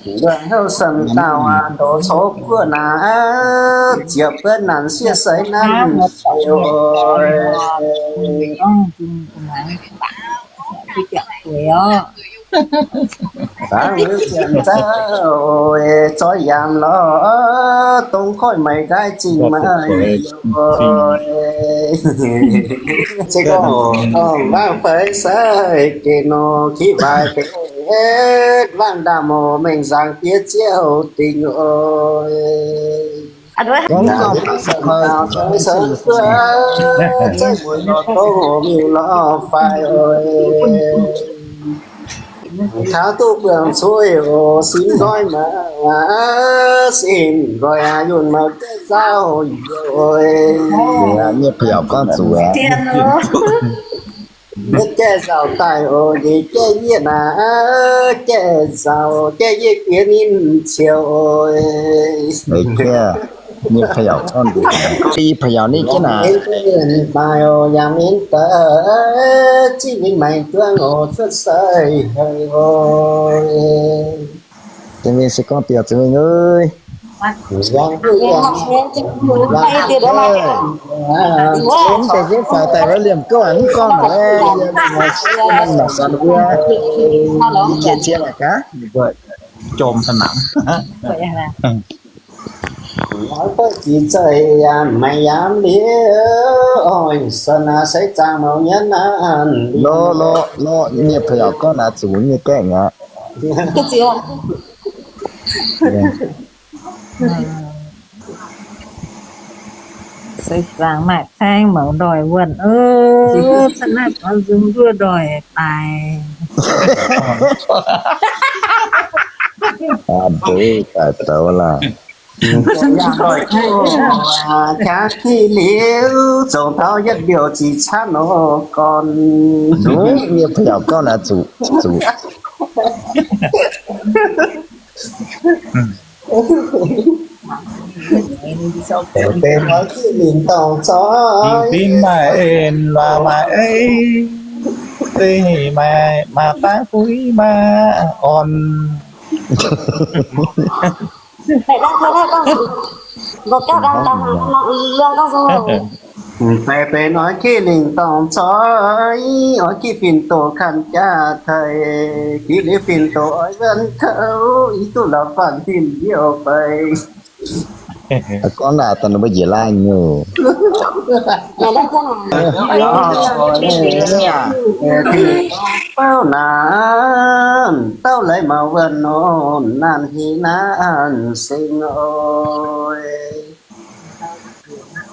Luonx houh saeng-dauh aac, ndoqc coux guoqv naaic, ziepc buonv naanc sieqv seix nanv oc. Dangv liuz zienc zauv oc, zorqv yaac lorz dongh koiv maiv gaaiv zingh maiv oc. Se gorngv dongh waangv feix sai gec nor, kiv waaic benx waangv ndaamv oc, mengh nzaangc diev ziouv dingc oc. Gorngv daaih se, se, se, se, se, se, se, se, se, fai oc. Taux duqv buangh cuotv oc, sin nqoi maiv, sin nqoi aac, yunh maiv gaengh nzauh oc. Mienh puix yaac gorngv zuqc aqv. Yietv gaeqv nzauh daaih oc, yietv gaeqv yie naaic, gaeqv nzauh, gaeqv yie jiex ninh ciouv oc. Mienh puix yaac gorngv zuqc, yie puix yaac ninh jienv naaic. Daaih oc, yangh mienh daaih, zingh ninh maengc juangv oc, cuotv sai haic oc. Zinh Winh se gorngv biauv, Zinh Winh aac. Mv deix ziev faaux daaih wuov liemh gouv aqc, mv gorngv naaic, mangc san wuov, jiex jiex la'gaax. Jomc taux naamh. Maiv zeiz yaac maiv yaac liuz, oix sou naaic seix zaangc mouc nyei naaiv. Lorqc, lorqc, lorqc, mienh puix yaac gorngv naaic zuqc nyei gaengh aqv. Seix zaangc maaih caeng mouc ndoih wuonh, ov, ca'naaiv gorngv nzung nduov ndoih daaih. Aa, mbuo daaih douz laah. Jaax kiv liuz, zongc taux yietv mbiouh ziqc caanv nor gorn. Nzungv mienh puix yaac gorngv naaic zuqc, zuqc. Benx oix kiv lingc dorngc zoih. Fingx maaih en, waac maaih ei, deix maaih, maaih daaih fuix maaih orn. Benx oix kiv lingc dorngc zoih, oix kiv fin-doqc kanh jaax taaih, kiv liuz fin-doqc oix wuonv kouv, yie duqv la'faanh hin mbiouh fai. Gorngv naaic daaih ninh mbuo njiec laanh nyungc. Bouv naanc, dauh laaix maux wuonh nor, naanc hih naanc seng oc.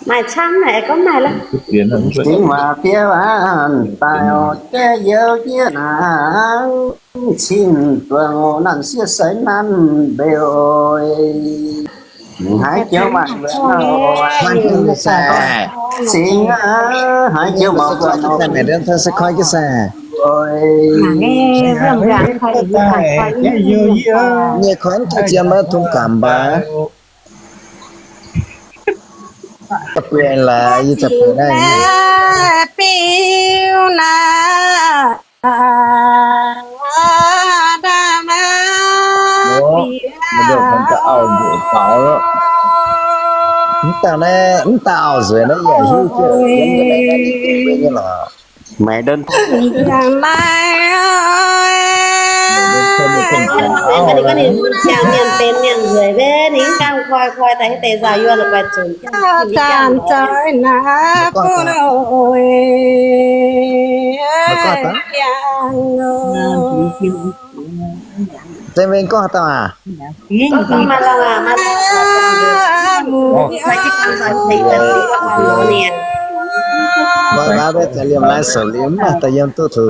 Maaih camv naaic gorngv maaih lorqc. Singx waac fiev waanc daaih oc, jaiv youz jiex naaic, cing duangc oc, nanc sieqv seix nanv mbeix oc. Haaix joux maaih wuonx oc, singx aac, haaix joux maaih wuonx oc. Nyei koi mv taux zien maiv tong gamh mbaix. Biu naaiv. Mv dauh naaiv, mv dauh auv-nzueic naaiv yaac hiuv jienv nyei lorqc. Maiv deix, mienh benx mienh nzueic, ninh mv gaengh koi koi daaih deix nzauh yuonh la'guaih zunc. Zinh Winh gorngv haaix dauh aac? Mbuo mbuo za'gengh liemh laai sou liemh daaih yiem duqv zuqc.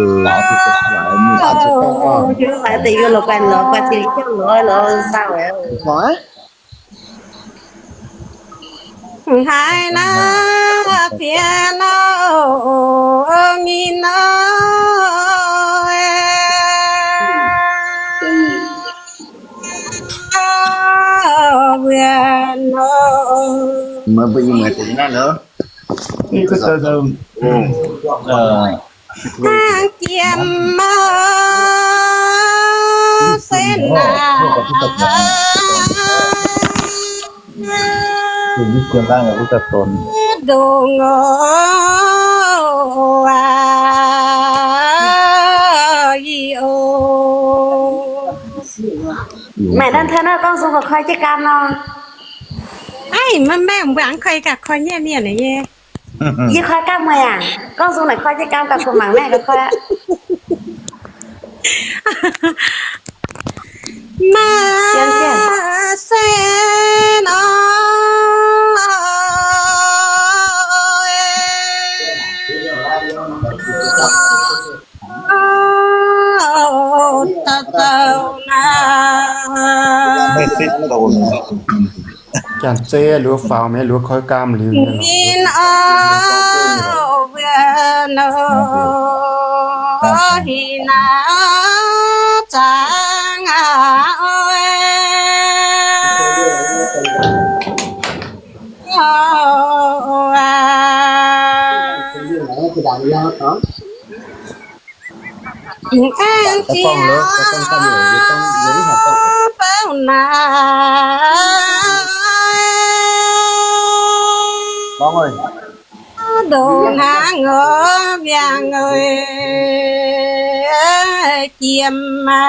Haaix naaiv piex nor, nginh nor, mbuo nor. Maiv mbuo yiem naaiv deix naaiv lorqc. Hnangv jiem maah. Sen naaic, ndongc oc, aa, yie oc. Maengc hnangv taux naaiv gorngv sung gorqv koi jienv gaam nor. Aiv, maiv maengh mbuangz koi gaax koi nyei mienh nyei. Yie koi gaam meih aac? Gorngv sung naaic koi jienv gaam gaax, kuv mangc maengh gaax koi aqv. Maaih se nor, dauh dauh naaic. Janx-zei luoqc faaux mienh luoqc koi gaam liuz nyei lorqc. Ninh oc, mbuo nor, hih naaiv zaangc aqv oc. Aengx jiex fouv naaic, ndongc hnangv oc, mbiaangx oc, jiem aqv.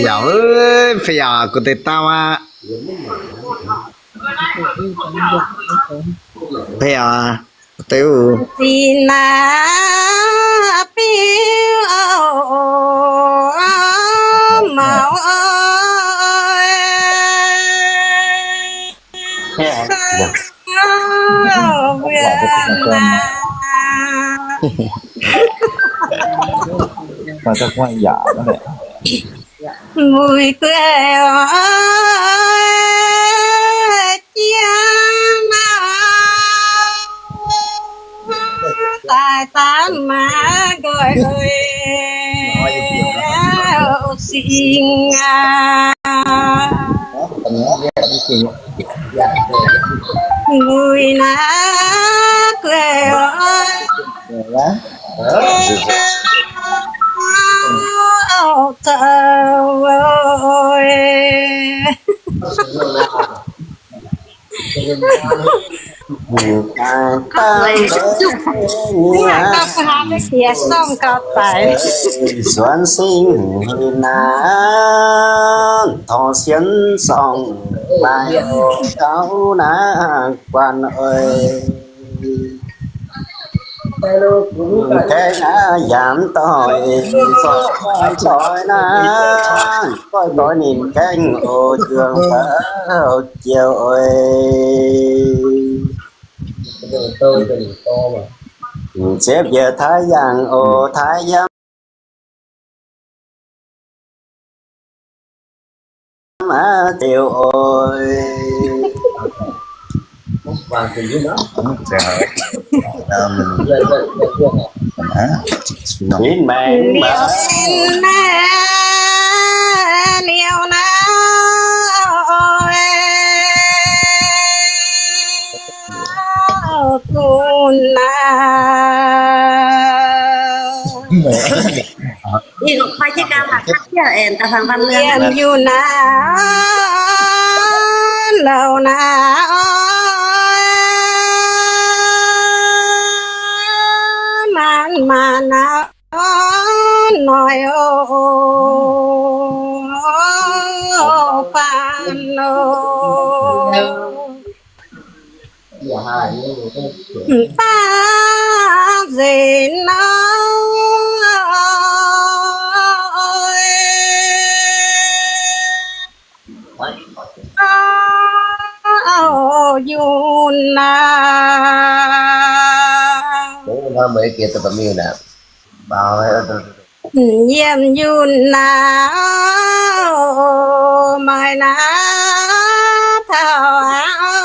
Yaac, yaac, gu'deix dauh aqv. Yaac, gu'deix wuov. Zinh naaiv biuv maux. Mbuo guei oc, jiem aqv, daaih daaih maiv nqoi singx aqv. Mbuo naaiv guei oc, zoux nzuonx singx naaiv, torngv sienx zorng maaih gauh naaiv guanh oc. Gaengh aqv, yaac mv doix, zoih doix naaiv, zoih doix ninh gaengh oc, juangc faaux jiouv oc. Ziepv yietc taaix yangh oc, taaix yangh. Mv diuh oc. Ninh maengc liuz naaiv oc, gunv naaiv. Yiem yunc naaiv, louh naaiv, maanc maanc naaiv, noic oc, faanh oc. Mv baac nzengc nor, yunc naaiv. Yiem yunc naaiv, maaih naaiv taux aqv.